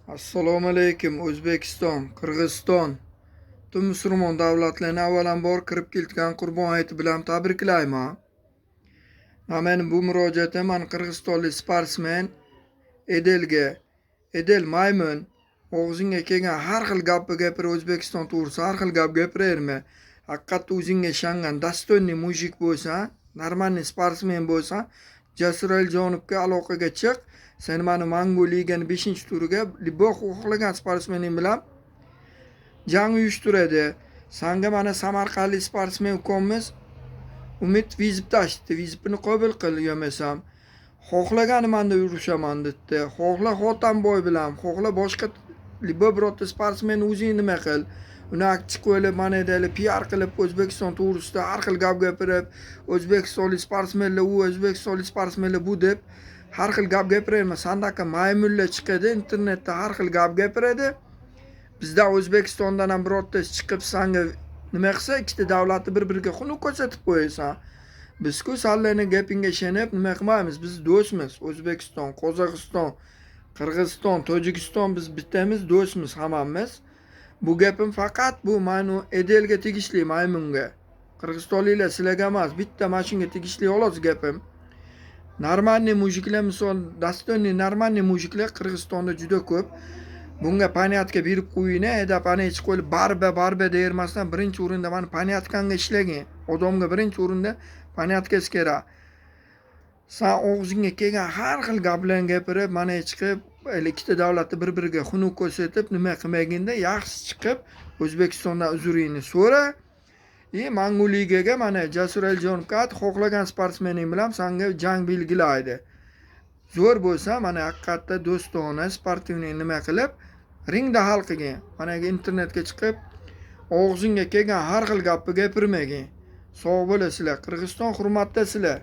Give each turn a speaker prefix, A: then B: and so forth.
A: Assalomu alaykum, O'zbekiston, Qirg'iziston, butun musulmon davlatlarini avvalambor kirib kelgan Qurbon hayiti bilan tabriklayman. Va meni bu murojaatim man qirg'izistonlik sportsmen Edelga. Edel maymun, og'zingga kelgan har xil gapni gapirib, O'zbekiston to'g'risida har xil gap gapiraverma. Haqiqatda o'zingga ishongan достойный мужик bo'lsan, нормальный sportsmen bo'lsan, Jasur Alijonovga aloqaga chiq. Sen mani Mangu ligani 5-turiga любой xohlagan sportsmening bilan jang uyushtiradi. Sanga mana samarqandlik sportsmen ukamiz Umid вызов tashladi. Вызов ini qabul qil, yo'masam. Xohlaganimanda urushaman debdi. Xohla Xotamboy bilan, xohla boshqa любой birorta sportsmen o'zing nima qil. Uni chiqib olib, mana deyli piar qilib, O'zbekiston to'g'risida har xil gap gapirib, o'zbekistonlik sportsmenlar u, o'zbekistonlik sportsmenlar bu deb har xil gap gapiraverma. Sandaqa maymunlar chiqadi internetda, har xil gap gapiradi. Bizda O'zbekistondan ham birortasi chiqib sanga nima qilsa, ikkita davlatni bir-biriga xunuk ko'rsatib qo'yasan. Biz-ku sanlarni gapingga ishonib nima qilmaymiz. Biz do'stmiz. O'zbekiston, Qozog'iston, Qirg'iziston, Tojikiston, biz bittamiz, do'stmiz hammamiz. Bu gapim faqat bu manu Edelga tegishli, maymunga. Qirg'izistonliklar, sizlarga emas, bitta mana shunga tegishli xolos gapim. Нормальный мужик lar, misol, достойный нормальный мужик lar Qirg'izistonda juda ko'p. Bunga понятка berib qo'ying, deb ana chiqib qo'yib борьба борьба deyvermasdan, birinchi o'rinda mana понятка ngga ishlagin. Odamga birinchi o'rinda понятка si kerak. San og'zingga kelgan har xil gaplarni gapirib, mana chiqib ikkita davlatni bir-biriga xunuk ko'rsatib nima qilmaginda, yaxshi chiqib O'zbekistondan uzringni so'ra. И Mangu ligaga mana Jasur Alijonovga ayt, xohlagan sportsmening bilan sanga jang belgilaydi. Zo'r bo'lsa, mana haqiqatda do'stona спортивный nima qilib ringda hal qilgin. Mana internetga chiqib og'zingga kelgan har xil gapni gapirmagin. Sog' bo'lasizlar, Qirg'iziston, hurmatdasizlar.